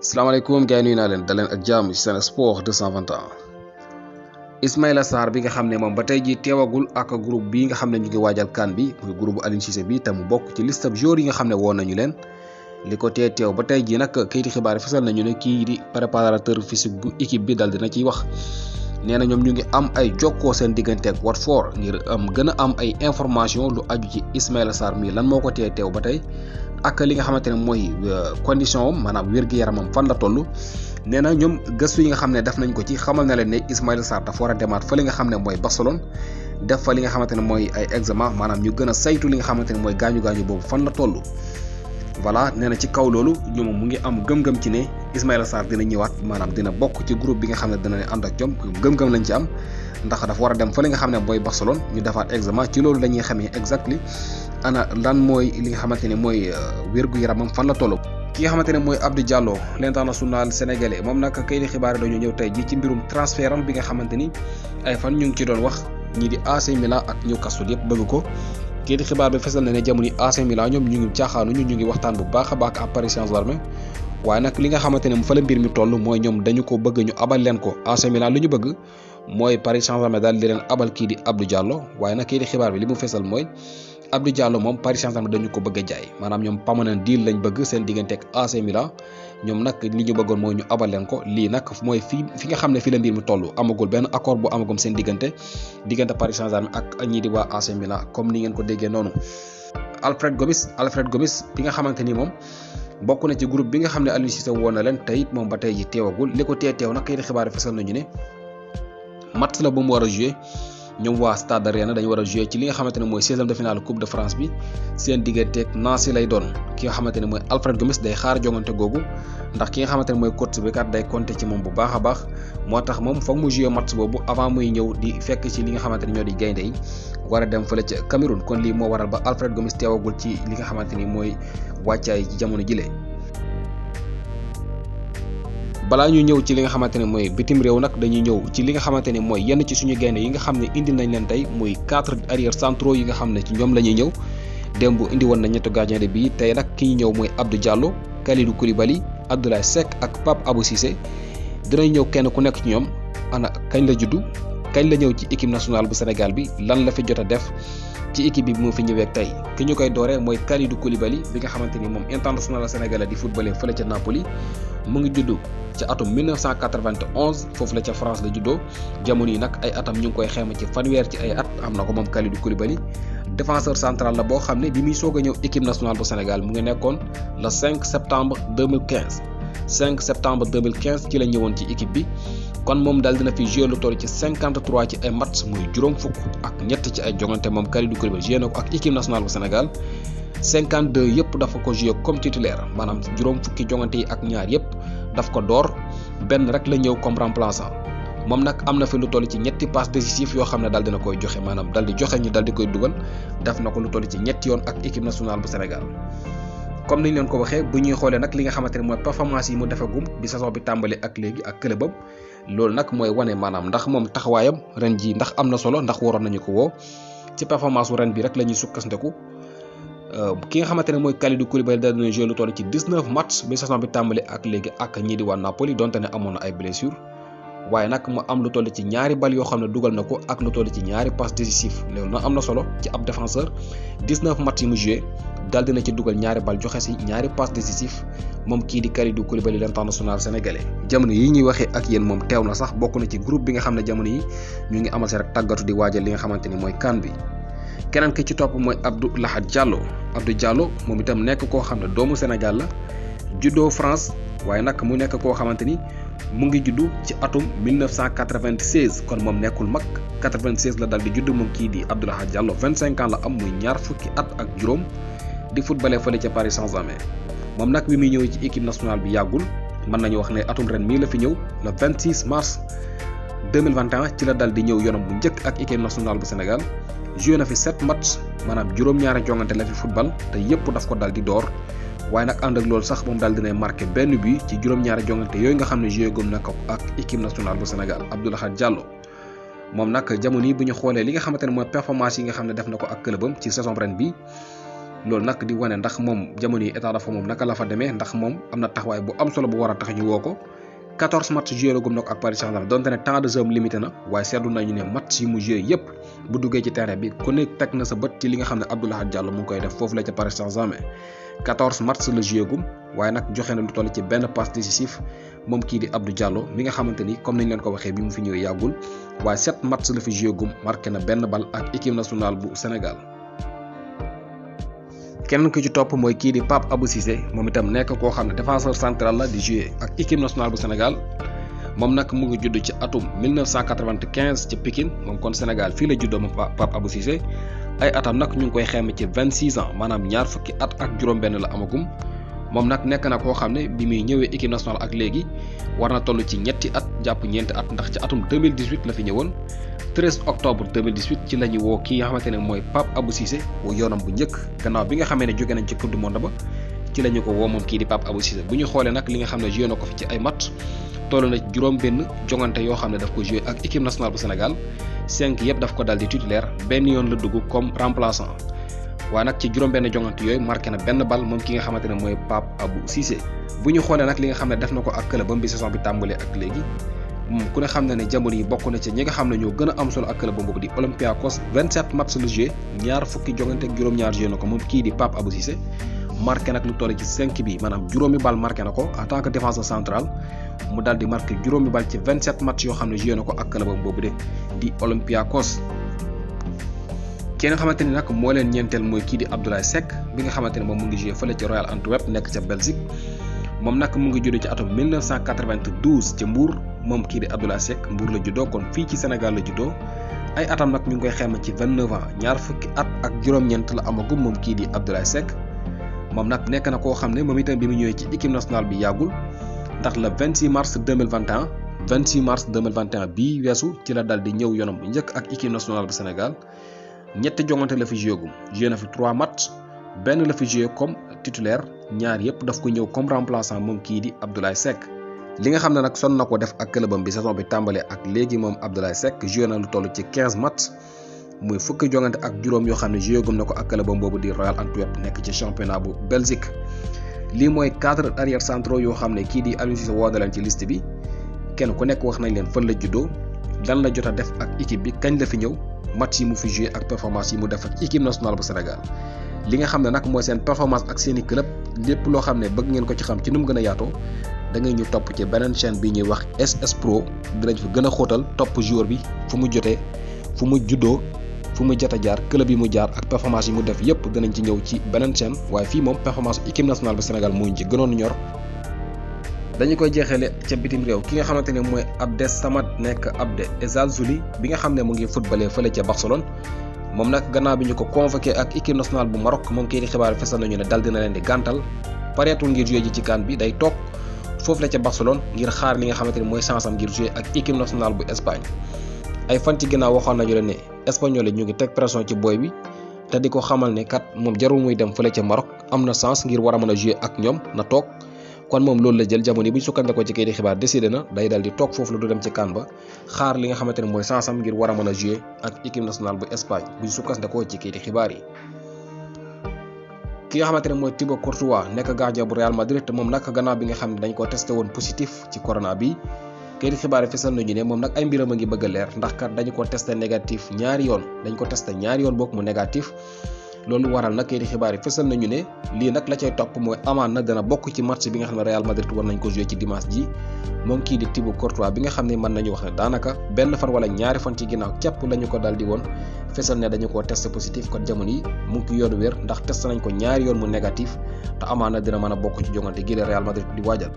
salaamaaleykum gars yi nuyu naa leen daleen ak jàmm ci Sen Sports 221 Ismaila Sarr bi nga xam ne moom ba tey ji teewagul ak groupe bi nga xam ne ñu ngi waajal CAN bi muy groupe Aliou Cissé bi te mu bokk ci liste joueurs yi nga xam ne woon nañu leen li ko teew ba tey ji nag kayiti xibaar yi fesal nañu ne kii di préparateur physique bu équipe bi dal dina ciy wax nee na ñoom ñu ngi am ay jokkoo seen diggante ak Watford ngir gën a am ay information lu aju ci Ismaila Sarr mi lan moo ko teew ba tey ak li nga xamante ne mooy condition am maanaam wér-gu-yaramam fan la toll nee na ñoom gëstu yi nga xam ne def nañ ko ci xamal na leen ne Ismaila Sarr dafa war a demaat fa li nga xam ne mooy Barcelone def fa li nga xamante ne mooy ay examen maanaam ñu gën a saytu li nga xamante ne mooy gaañu boobu fan la toll. voilà nee na ci kaw loolu ñoom mu ngi am gëm-gëm ci ne Ismaila Sarr dina ñëwaat maanaam dina bokk ci groupe bi nga xam ne dina ne ànd ak ñoom gëm-gëm lañ ci am ndax dafa war a dem fa li nga xam ne mooy Barcelone ñu defaat examen ci loolu la ñuy xamee exactly ana lan mooy li nga xamante ne mooy wér-gu-yaramam fan la toll. ki nga xamante ne mooy Abdou Diallo l'international sénégalais moom nag kay di xibaar dañoo ñëw tey ji ci mbirum transfert am bi nga xamante ni ay fan ñu ngi ci doon wax ñii di AC Milan ak Newcastle yëpp bëgg ko. kii di xibaar bi fesal na ne jamono yi AC Milan ñoom ñu ngi caaxaanuñu ñu ngi waxtaan bu baax a baax ak Paris Saint-Germain waaye nag li nga xamante ne fa la mbir mi toll mooy ñoom dañu ko bëgg ñu abal leen ko AC Milan li ñu bëgg mooy Paris Saint-Germain daal di leen abal kii di Abdou Diallo waaye nag kii di xibaar bi li mu fesal mooy Abdou Diallo moom Paris Saint-Germain dañu ko bëgg a jaay maanaam ñoom permanent deal lañ bëgg seen diggante ak AC Milan ñoom nag li ñu bëggoon mooy ñu abal leen ko lii nag mooy fi nga xam ne fii la mbir mi toll amagul benn accord bu amagum seen diggante Paris Saint-Germain ak ñii di waa AC Milan comme ni ngeen ko déggee noonu. Alfred Gomis bi nga xamante ni moom bokk na ci groupe bi nga xam ne Aliou Cissé woon na leen te it moom ba tey ji teewagul li ko teew nag kay di xibaar fesal nañu ne match la bu mu war a joué. ñoom waa Stade Rennais dañu war a jouer ci li nga xamante ne mooy 16e de finale Coupe de France bi seen digganteeg Nancy lay doon ki nga xamante ne mooy Alfred Gomis day xaar jongante googu ndax ki nga xamante ne mooy coach bi kat day compter ci moom bu baax a baax moo tax moom foog mu jouer match boobu avant muy ñëw di fekk ci li nga xamante ne ñoo di gaynde yi war a dem fële ca Cameroun kon lii moo waral ba Alfred Gomis teewagul ci li nga xamante ni mooy wàccaay ci jamono jile. balaa ñu ñëw ci li nga xamante ne mooy bitim réew nag dañuy ñëw ci li nga xamante ne mooy yenn ci suñu gaynde yi nga xam ne indi nañ leen tey muy 4 arrière centraux yi nga xam ne ci ñoom la ñuy ñëw démb indi woon na ñetti gardien de but tey nag ki ñu ñëw mooy Abdou Diallo Kalidou Koulibaly Abdoulaye Seck ak Pape Abou Cissé dinañ ñëw kenn ku nekk ci ñoom ana kañ la juddu kañ la ñëw ci équipe nationale bu Sénégal bi lan la fi jot a def ci équipe bi moo fi ñëwee tey ki ñu koy dooree mooy Kalidou Koulibaly bi nga xamante ni moom international sénégalais di footballé fële ca Napoli mu ngi juddu ci atum 1991 foofu la ca France la juddoo jamono yi nag ay atam ñu ngi koy xayma ci fanweer ci ay at am na ko moom Kalidou Koulibaly défenseur central la boo xam ne bi muy soog a ñëw équipe nationale bu Sénégal mu ngi nekkoon le 5 septembre 2015 ci la ñëwoon ci équipe bi kon moom daal dina fi joué lu toll ci 53 ci ay match muy juróom fukk ak ñett ci ay jongante moom Kalidou Koulibaly joué na ko ak équipe nationale bu Sénégal 52 yëpp dafa ko joué comme titulaire maanaam juróom fukki jongante yi ak ñaar yëpp daf ko door benn rek la ñëw comme remplaçant moom nag am na fi lu toll ci ñetti passe décisif yoo xam ne daal dina koy joxe maanaam daal di joxe ñu daal di koy dugal def na ko lu toll ci ñetti yoon ak équipe nationale bu Sénégal. comme niñ leen ko waxee bu ñuy xoolee nag li nga xamante ne mooy performance yi mu defagum bi saison bi tàmbali ak léegi ak clubam loolu nag mooy wane maanaam ndax moom taxawaayam ren ji ndax am na solo ndax waroon nañu ko woo ci performance wu ren bi rek la ñuy sukkandiku. ki nga xamante ne mooy Kalidou Koulibaly da dina jouer lu toll ci 19 match bi saison bi tàmbali ak léegi ak ñii di waa Napoli donte ne amoon na ay blessure waaye nag mu am lu toll ci ñaari bal yoo xam ne dugal na ko ak lu toll ci ñaari passe décisif loolu nag am na solo ci ab défenseur 19 match yi mu joué daal dina ci dugal ñaari bal joxe si ñaari passe décisif moom kii di Kalidou Koulibaly l'international sénégalais. jamono yi ñuy waxee ak yéen moom teew na sax bokk na ci groupe bi nga xam ne jamono yi ñu ngi amal si rek tàggatu di waajal li nga xamante ni mooy CAN bi. keneen ki ci topp mooy Abdoulaye Diallo moom itam nekk koo xam ne doomu Sénégal la juddoo France waaye nag mu nekk koo xamante ni mu ngi juddu ci atum 1996 kon moom nekkul mag 96 la dal di juddu moom kii di Abdoulaye Diallo 25 ans la am muy ñaar fukki at ak juróom di footballé fële ca Paris Saint-Germain moom nag bi muy ñëwee ci équipe nationale bi yàggul mën nañu wax ne atum ren mii la fi ñëw le 26 mars 2021 ci la dal di ñëw yoonam bu njëkk ak équipe nationale bu Sénégal. joué na fi 7 match maanaam juróom-ñaari jongante la fi football te yëpp daf ko dal di door waaye nag ànd ak loolu sax moom daal dinay marqué benn but ci juróom-ñaari jongante yooyu nga xam ne joué gum na ko ak équipe nationale bu Sénégal Abdoulaye Diallo moom nag jamono yi bu ñu xoolee li nga xamante ne mooy performance yi nga xam ne def na ko ak clubam ci saison ren bi loolu nag di wane ndax moom jamono yi état dafa moom naka la fa demee ndax moom am na taxawaay bu am solo bu war a tax ñu woo ko 14 match joué gum nag ak Paris Saint-Germain donte ne temps de jeu limité na waaye seetlu nañu ne match yi mu joué yépp bu duggee ci terrain bi ku ne teg na sa bët ci li nga xam ne Abdoulaye Diallo mu ngi koy def foofu la ca Paris Saint-Germain 14 match la joué gum waaye nag joxe na lu toll ci benn passe décisif moom kii di Abdou Diallo mi nga xamante ni comme nañ leen ko waxee bi mu fi ñëwee yàggul waaye 7 match la fi joué gum marqué na benn bal ak équipe nationale bu Sénégal. keneen ki ci topp mooy kii di Pape Abou Cissé moom itam nekk koo xam ne défenseur central la di jouer ak équipe nationale bu Sénégal moom nag mu ngi judd ci atum 1995 ci Pikine moom kon Sénégal fii la juddoo moom Pape Abou Cissé ay atam nag ñu ngi koy xayma ci 26 ans maanaam ñaar fukki at ak juróom-benn la amagum moom nag nekk na koo xam ne bi muy ñëwee équipe nationale ak léegi war na toll ci ñetti at jàpp ñeenti at ndax ci atum 2018 la fi ñëwoon 13 octobre 2018 ci la ñu woo kii nga xamante ne mooy Pape Abou Cissé woo yoonam bu njëkk gannaaw bi nga xamee ne jóge nañ ci coupe du monde ba ci la ñu ko woo moom kii di Pape Abou Cissé bu ñu xoolee nag li nga xam ne joué na ko fi ci ay match toll na juróom benn jongante yoo xam ne daf ko joué ak équipe nationale bu Sénégal 5 yëpp daf ko dal di titulaire benn yoon la dugg comme remplaçant waaye nag ci juróom benn jongante yooyu marqué na benn bal moom ki nga xamante ne mooy Pape Abou Cissé bu ñu xoolee nag li nga xam ne def na ko ak clubam bi saison bi tàmbalee ak léegi moom ku ne xam na ne jamono yi bokk na ci ñi nga xam ne ñoo gën a am solo ak clubam boobu di Olympiakos 27 match la joué ñaar fukki jongante ak juróom-ñaar joué na ko moom kii di Pape Abou Cissé marqué nag lu toll ci 5 bi maanaam juróomi bal marqué na ko en tant que défenseur central mu daal di marqué juróomi bal ci 27 match yoo xam ne joué na ko ak clubam boobu de di Olympiakos. ki nga xamante ni nag moo leen ñeenteel mooy kii di Abdoulaye Seck bi nga xamante ne moom mu ngi joué fële ci Royal Antwerp nekk ca Belgique moom nag mu ngi juddoo ci atum 1992 ca Mbour moom kii di Abdoulaye Seck Mbour la juddoo kon fii ci Sénégal la juddoo ay atam nag ñu ngi koy xayma ci 29 ans ñaar fukki at ak juróom-ñeent la amagum moom kii di Abdoulaye Seck moom nag nekk na koo xam ne moom itam bi mu ñëwee ci équipe nationale bi yàggul ndax le 26 mars 2021 bii weesu ci la dal di ñëw yoonam bu njëkk ak équipe nationale bu Sénégal ñetti jongante la fi joué gum joué na fi 3 match benn la fi joué comme titulaire ñaar yëpp daf ko ñëw comme remplaçant moom kii di Abdoulaye Seck li nga xam ne nag sonn na ko def ak clubam bi saison bi tàmbalee ak léegi moom Abdoulaye Seck joué na lu toll ci 15 match muy fukki jongante ak juróom yoo xam ne joué gum na ko ak clubam boobu di Royal Antwerp nekk ci championnat bu Belgique lii mooy 4 arrière centraux yoo xam ne kii di Aliou Cissé woo na leen ci liste bi kenn ku nekk wax nañ leen fan la juddoo lan la jot a def ak équipe bi kañ la fi ñëw match yi mu fi joué ak performance yi mu def ak équipe nationale bu Sénégal li nga xam ne nag mooy seen performance ak seeni club lépp loo xam ne bëgg ngeen ko ci xam ci nu mu gën a yaatoo da ngay ñu topp ci beneen chaîne bi ñuy wax SS Pro dinañ fi gën a xóotal topp joueur bi fu mu jotee fu mu juddoo fu mu jot a jaar club yi mu jaar ak performance yi mu def yépp dinañ ci ñëw ci beneen chaîne waaye fii moom performance équipe nationale bu Sénégal moo ñu ci gënoon ñor. dañu koy jeexale ca bitim réew ki nga xamante ne mooy Abdou Samad nekk Abdou Ezzalzouli bi nga xam ne mu ngi footballé fële ca Barcelone moom nag gannaaw bi ñu ko convoqué ak équipe nationale bu Maroc moom kii di xibaar fesal nañu ne dal dina leen di gàntal pareetul ngir joué ji ci CAN bi day toog foofu la ca Barcelone ngir xaar li nga xamante ne mooy chance am ngir joué ak équipe nationale bu Espagne ay fan ci ginnaaw waxoon nañu leen ne espagnol yi ñu ngi teg pression ci boy bi te di ko xamal ne kat moom jarul muy dem fële ca Maroc am na chance ngir war a mën a joué ak ñoom na toog kon moom loolu la jël jamono yi bu ñu sukkandikoo ci kii di xibaar décidé na day dal di toog foofu la du dem ci CAN ba xaar li nga xamante ne mooy chance am ngir war a mën a joué ak équipe nationale bu Espagne bu ñu sukkandikoo ci kii di xibaar yi. ki nga xamante ne mooy Thibaut Courtois nekk gardien bu Real Madrid te moom nag gannaaw bi nga xam ne dañ ko testé woon positif ci corona bi kii di xibaar yi fesal nañu ne moom nag ay mbiram a ngi bëgg a leer ndax kat dañu ko testé négatif ñaari yoon bokk mu négatif. loolu waral nag kii di xibaar yi fësal nañu ne lii nag la cay topp mooy amaan na dana bokk ci match bi nga xam ne Real Madrid war nañ ko joué ci dimanche ji moom kii di Thibaut Courtois bi nga xam ne mën nañu wax ne daanaka benn fan wala ñaari fan ci ginnaaw képp lañu ko dal di woon fësal ne dañu koo testé positif kon jamono yi mu ngi yoonu wér ndax testé nañ ko ñaari yoon mu négatif te amaan na dina mën a bokk ci jongante gi la Real Madrid di waajal.